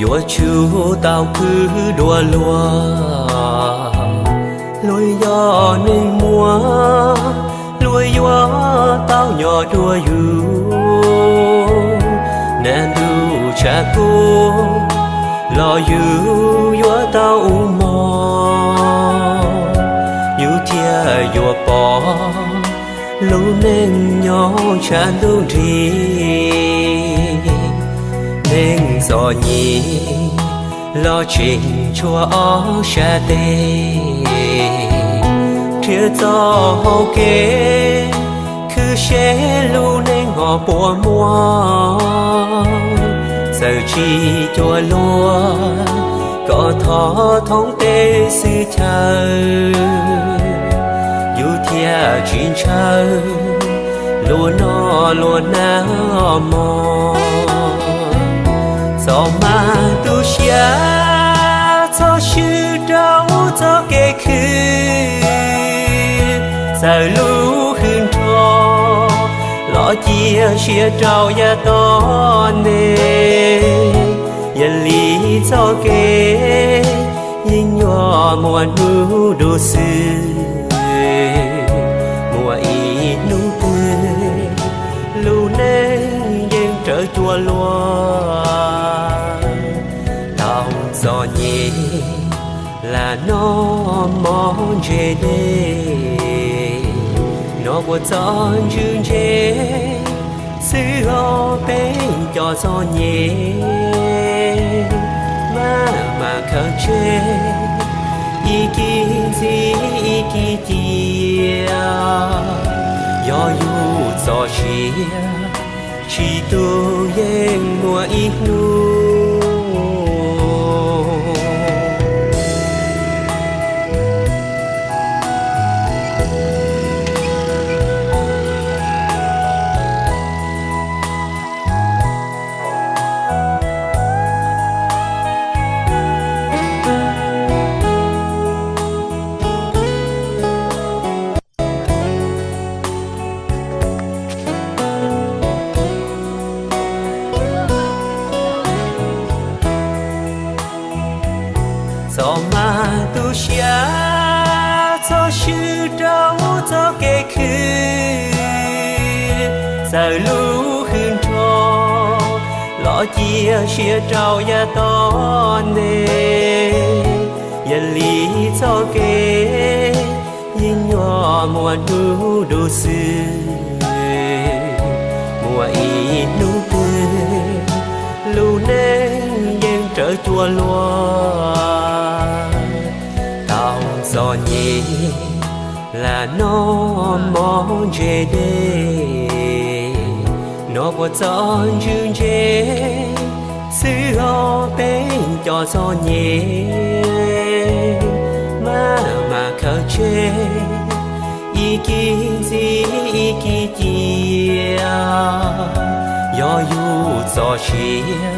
Ua tsaug tau khwv dua luag, luag yog neeg muaj, luag yuav tau nyob dua yus. Nag ntuj tshav kub los yus yuav tau ua mov, yus thiaj yuav pom lub neej nyob tshav ntuj nrig. Neeg txom nyem los tseem tshuav ob sab tes, nrhiav txoj hau kev khwv seb lub neej ho puas muaj. Txawm tsis cuag luag, kom thov thoob teb xwb chaw, yus thiaj tsis ntshaw luag noj luag hnav mov. Txom mag tu siab txhob swb rau txoj kev khwv, txawm lub hwj nrho los cia siab rau yav tom ntej. Yog li txoj kev yeej yuav muaj hnub dua xwb, muaj ib hnub twg lub neej yeej raws cua luag. Tau txom nyem lam noj mov ntse dej, nov puas txog ntswg ntse xwb os. Peb cov txom nyem maj mam khaws tseg ib kis ntxiv ib kis cia. Yog yus txoj sia tsis tu yeej muaj ib hnub. Txom mag tu siab txhob swb rau txoj kev khwv, txawm lub hwj nrho los cia siab rau yav tom ntej. Yog li txoj kev yeej yuav muaj hnub dua xwb, muaj ib hnub twg lub neej yeej raws cua luag. Tau txom nyem lam noj mov ntse dej, nov puas txog ntswg ntse xwb os. Peb cov txom nyem maj mam khaws tseg ib kis ntxiv ib kis cia. Yog yus txoj sia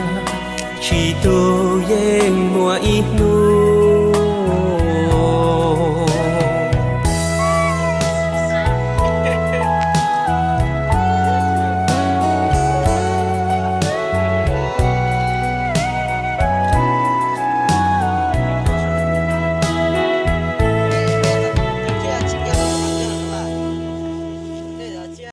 tsis tu yeej muaj ib hnub.